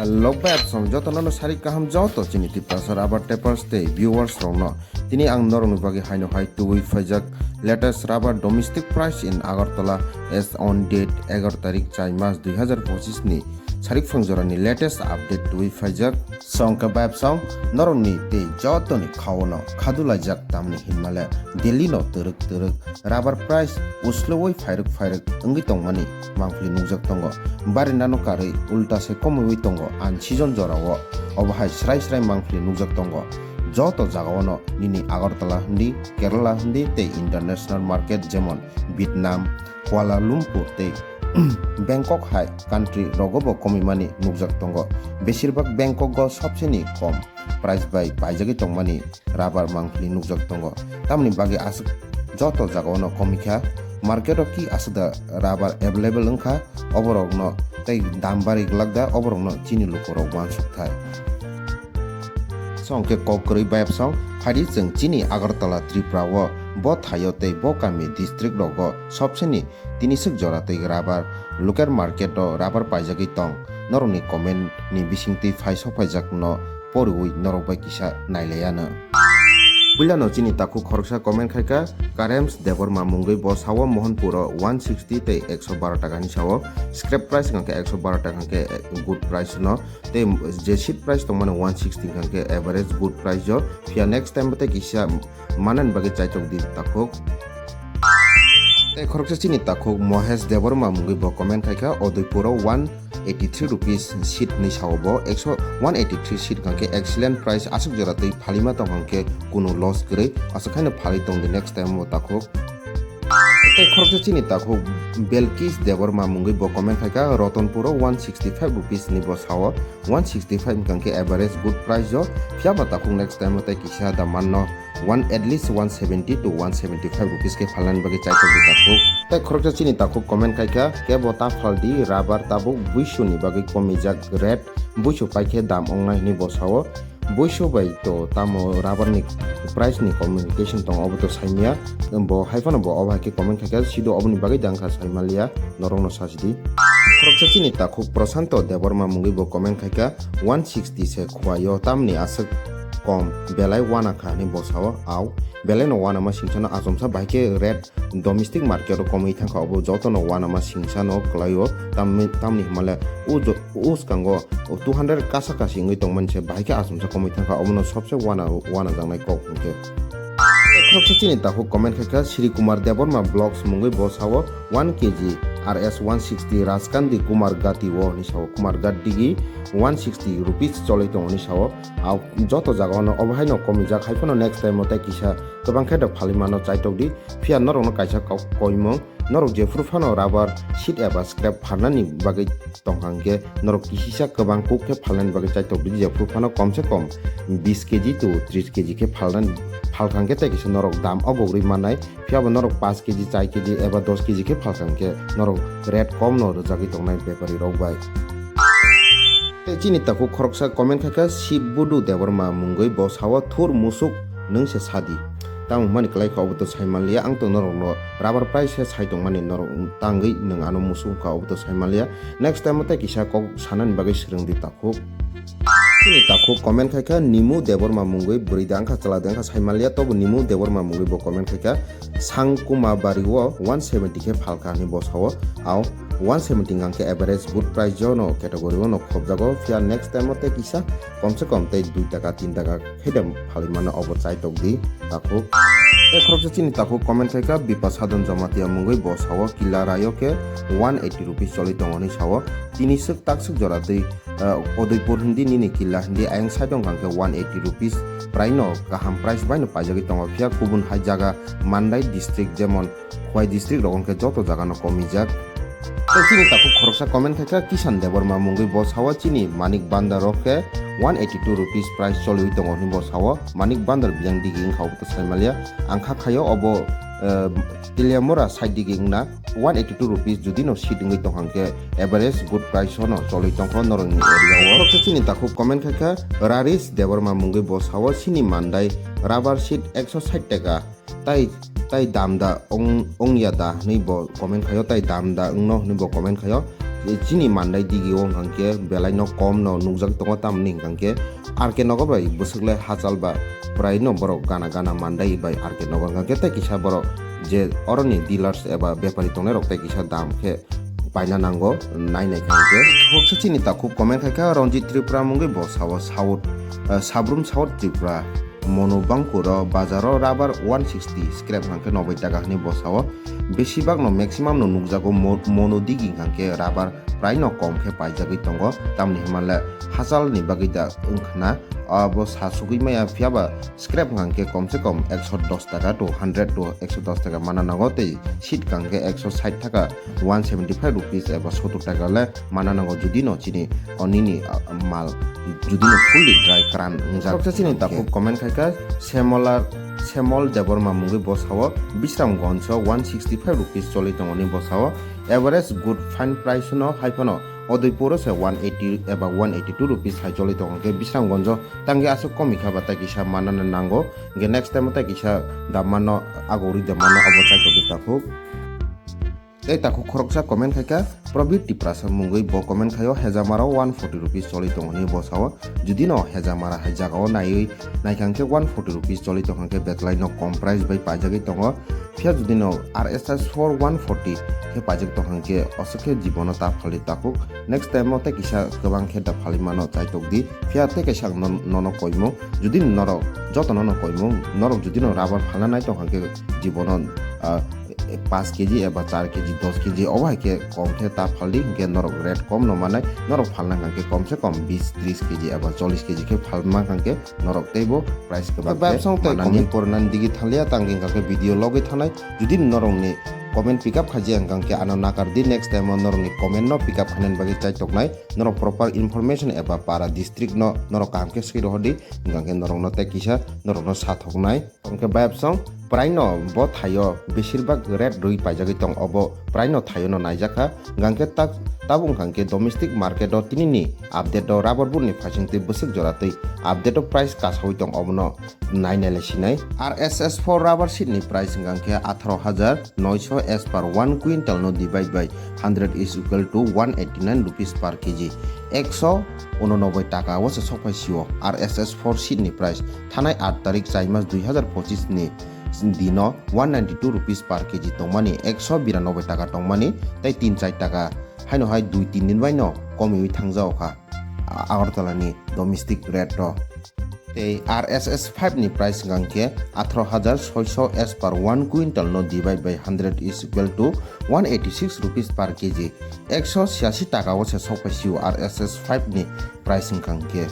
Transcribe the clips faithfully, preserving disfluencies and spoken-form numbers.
Hello, beb song joto no sari kaham joto chini Tiprasa rubber tapers tei viewers rok no. Tini ang norok ni bagwi haino hai tubui phaijak latest rubber domestic price in Agartala as on date egaroh tarik chai mas dui hazar pochis ni sarik phang jora ni latest update tubui phaijak. Song ke beb song norok ni tei joto ni khao no khadu laijak tamni hinmale Delhi no twrwk twrwk rubber price usloui phairwk phairwk wngwi tongmani mangpili nukjak tongo. Barinano karwi ulta se komoiwi tongo unseason jorao. Obo hai srai srai mangpili nukjak tongo. Joto jagao no nini Agartala hindi, Kerala hindi tei international market jemon Vietnam, Kuala Lumpur tei Bangkok hai country rogo bo komimani nukjak tongo. Besirbak Bangkok o sobseni kom price bai paijagwi tongmani rubber mangpili nukjak tongo. Tamoni bagwi aswk joto jagao no komikha. Market o ki aswk da rubber available wngkha, oborokno tei dam bari glak da, oborokno chini lukurok uansuk thai. Song khe kok kwrwi bayap song phaidi chwng chini Agartala Tripura o bo thaio tei bo kami district rogo sobseni tini swk jora tei rubber local market o rubber paijagwi tong. Norokni comment ni bisingtwi phai sokphaijak no poriwi norok bai kisa nailaiano. Puilano chini takhuk khoroksa comment khaikha Karems Debbarma mungwi bo sao Mohanpur o one sixty tei ekso baro taka ni sao scrap price hwnkhe ekso baro taka hwnkhe good price no tei je sheet price tongmani one sixty hwnkhe average good price o phiya next time bo tei kisa manani bagwi chaitok di takhuk. Tei khoroksa chini takhuk Mohesh Debbarma mungwi bo comment khaikha Udaipur o one eighty three rupees sheet hinwi sao bo ekso one eighty three sheet hwnkhe excellent price aswk jora tei phalima tong hwnkhe kunu loss kwrwi aswk haino phalwi tong di next time bo takhuk. Tei khoroksa chini takhuk Belkis Debbarma mungwi bo comment khaikha Ratanpur o one sixty five rupees ni bo sao one sixty five hwnkhe average good price o phiya ba takhuk next time o tei kisa da manno one at least one seventy to one seventy five rupees khe phalnani bagwi chaitok di takhuk. Tei khoroksa chini takhuk comment khaikha kebo ta phaldi rubber tabuk buisu ni bagwi komijak rate buisu paikhe dam ongnai hinwi bo sao. Buisu bai to tamo rubber ni price ni communication tong obo to saimya. Bo hai phano bo obo hai khe comment khaikha sido oboni bagwi dang kha saimaliya norokno sasidi. Khoroksa chini takhuk Prashanto Debbarma mungwi bo comment khaikha one sixty se khwlaio tamni aswk kom belai wana kha hinwi bo sao. Au belai no wana ma singsano achomsa bahai khe rate domestic market o komwi thangkha obo jotono uanama singsa no kwlaio tamni tamni hwnmale o jo- o swkango two hundred kasa kasi wngwi tongmani se bahai khe achomsa komwi thangkha obono sobse uana uanajaknai kok hwnkhe. Khoroksa chini takhuk comment khaikha Sri Kumar Debbarma vlogs mungwi bo sao one K G R S one sixty Rajkandi Kumar Gati o hinwi sao Kumar Gati gi one sixty rupees cholwi tongo hinwi sao. Au joto jaga ono obo haino komijak hai phano next time o tei kisa kwbang khe da phalwi mano chaitok di. Phiya norokno kaisa kok koimung, norok jephru phano rubber sheet eba scrap phalnani bagwi tongkha hwnkhe norok kisisa kwbang kuk khe phalnani bagwi chaitok di, jephru phano komse kom bis K G to tris K G khe phalnani phalkha hwnkhe tei kisa norok dam o bogri mannai, phiya bo norok paanch K G, char K G eba dos K G khe phalkha hwnkhe norok rate kom no rwjagwi tongnai bepari rok bai. Tei chini takhuk khoroksa comment khaikha Sib Budu Debbarma mungwi bo sao thur musuk nwng se sadi. Tamo hwnmani kwlai kha obo to sai manliya ang to norokno rubber price se sai tongmani norok tangwi nwng ano musuk wngkha obo to sai manliya. Next time o tei kisa kok sanani bagwi swrwng di takhuk. Chini takhuk comment khaikha Nimu Debbarma mungwi bwrwi da wngkha chwla da wngkha sai manliya tobo Nimu Debbarma mungwi bo comment khaikha Sangkuma bari o one seventy khe phalkha hinwi bo sao. Au one seventy hwnkhe average good price o no category o no khobjago, phiya next time o tei kisa komse kom tei dui taka tin taka khe de phalwi mano obo chaitok di takhuk. Tei khoroksa chini takhuk comment khaikha Bipa Sadon Jamatia mungwi bo sao kila raio khe one eighty rupees cholwi tongo hinwi sao. Tini swk tak swk jora twi ah, Udaipur hindi nini kila hindi ayang side wngkha hwnkhe one eighty rupees prai no kaham price bai no paijagwi tongo, phiya kubun hai jaga Mandai district jemon Khwai district rok wngkhe joto jaga no komijak. Tei chini takhuk khoroksa comment khaikha Kishan Debbarma mungwi bo sao chini Manik Bandar rok khe one eighty two rupees price choliwi tongo hinwi bo sao. Manik Bandar biyang digi wngkha obo to sai manliya ang kha khaio obo eh, Teliamura side digi wngna. One eighty two rupees jodi no sheet wngwi tong hwnkhe average good price o no cholwi tongkha norokni area o. Khoroksa chini takhuk comment khaikha Raris Debbarma mungwi bo sao chini Mandai rubber sheet ekso sait taka tai tai dam da ong ongya da hwnwi bo comment khaio tai dam da wngno hwnwi bo comment khaio. chini mandai digi o hwnkha khe belai no kom no nukjak tongo, tamni hwnkha khe R K Nagar bai bwswk le hachal ba prai no borok gana gana mandai bai R K Nagar hwnkha khe tei kisa borok je oroni dealers eba bepari tongnai rok tei kisa dam khe paina nango, nai nai kha hwnkhe. Khoroksa chini takhuk comment khai kha, Ranjit Tripura mungwi bo sao South, eh, Sabrum South Tripura, Monu Bangkuro bazaro rubber one sixty scrap hwnkha khe noboi taka hwnwi bo sao. Besibak no maximum no nukjago mo-, Monu digi hwnkha khe rubber prai no kom khe paijagwi tongo, tamni hwnba le hachal ni bagwi da wngkhna. Abo sa sugwi maya, phiya ba scrap hwnkha khe kom se kom ekso dos taka to hundred to ekso dos taka mana nango, tei sheet hwnkha khe ekso sait taka, one seventy five rupees eba sottor taka le mana nango, judi no chini o nini, ah, mal judi no fully dry kran wngjak. Khoroksa chini takhuk comment khai kha, Semolar, Semol Debbarma mungwi bo sao, Bisramganj o one sixty five rupees choli tongo ni bo sao, average good fine price no hai phano Udaipur o se one eighty eba one eighty two rupees hai choli tongo, hwnkhe Bisramganj o tangwi aswk komi kha ba tai kisa manna nango, hwnkhe next time o tai kisa dam manno, agogri dam manno abo chai tongdi takhuk. Tei takhuk khoroksa comment khai kha, Probir Tiprasa mungwi bo comment khaio, Hejamara o one forty rupees choli tongo ni bo sao. Judi no Hejamara hai jaga o naiwi naikha hwnkhe one forty rupees choli tongkha hwnkhe belai no kom price bai paijagwi tongo. Phiya judi no R S S four one forty khe paijak tongkha hwnkhe aswk khe jibono ta phali takhuk. Next time o tei kisa kwbang khe da phali mano chai tokdi. Phiya tei kaisa ang non-, nono koimung. Judi norok joto nono koimung, norok judi no rubber phalna nai tongkha hwnkhe jibono, ah, paanch K G eba char K G, dos K G, obo hai khe kom khe ta phaldi, hinkhe norok rate kom no manai, norok phalna hwnkha khe kom se kom bis, tris K G eba chollis K G khe phalma hwnkha khe norok teibo price kwbang khe manani. Comment pornani digi thanglia, tang hwnkha khe video logwi thanai. Judi norokni comment pick up khaijak hwnkha khe ano nakar di, next time o norokni comment no pick up khainani bagwi chai toknai. Norok proper information eba para district no norok kaham khe swi rohordi, hwnkha khe norokno tei kisa norokno sathoknai. Hwnkhe bayapsong prai no bo thaio besirbak rate rwi paijagwi tong, obo prai no thaio no naijakha. Hwnkhe tak tabuk hwnkhe domestic market o tinini update o rubber board ni phaising twi bwswk jora twi update o price kasawi tong, obono nai nai le sinai. R S S four rubber sheet ni price hwnkhe atharo hajar noisho as per one quintal no divide by hundred is equal to one eighty nine rupees per K G. Ekso unonoboi taka o se sokphai sio R S S four sheet ni price. Thanai aat tarik chai mas dui hazar pochis ni dino one ninety two rupees per K G tongmani, ekso biranoboi taka tongmani, tei tin char taka haino hai dui tin din bai no komiwi thangjago kha Agartala ni domestic rate ro. Tei R S S five ni price hwnkha khe atharo hajar soisho as per one quintal no divide by hundred is equal to one eighty six rupees per K G. Ekso siasi taka o se sokphai sio R S S five ni price hwnkha khe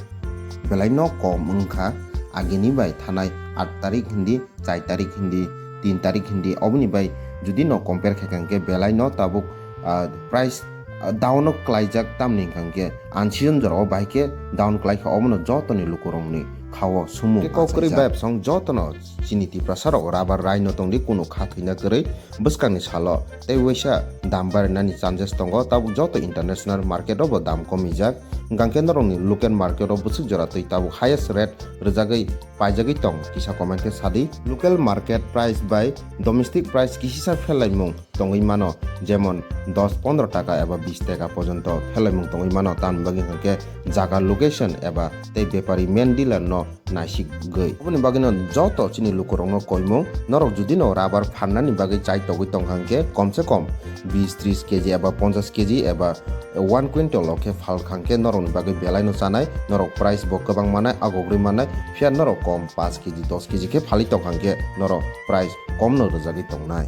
belai no kom wngkha agini bai thanai aat tarik hindi, char tarik hindi, tin tarik hindi, oboni bai judi no compare khaikha hwnkhe belai no tabuk, ah, price, ah, down o klaijak, tamni hwnkha hwnkhe unseason jorao bahai khe down klaikha, obono jotoni lukurokni khao sumung. Tei kok kwrwi achaijak. Bayapsong jotono chini Tiprasa rok rubber rai no tongdi, kunu kha thwina kwrwi bwskangni salo tei waisa dam barinani chances tongo, tabuk joto international market o bo dam komijak, hwnkha hwnkhe norokni local market o bwswk jora twi tabuk highest rate rwjagwi paijagwi tong, kisa comment khe sadi. Local market price bai domestic price kisisa pherlaimung tongwi mano, jemon dos pondro taka eba bis taka porjonto pherlaimung tongwi mano, tamni bagwi hwnkhe jaga location eba tei bepari main dealer no naisigwi. Oboni bagwino joto chini lukurokno koimung, norok judino rubber pharnani bagwi chai togwi tongkha hwnkhe komse kom bis tris K G eba ponchas K G eba one quintal o khe phalkha hwnkhe norokni bagwi belaino chanai, norok price bo kwbang manai, agogwi manai, phiya norok kom paanch K G, dos K G khe phalwi tongkha hwnkhe norok price komno rwjagwi tongnai.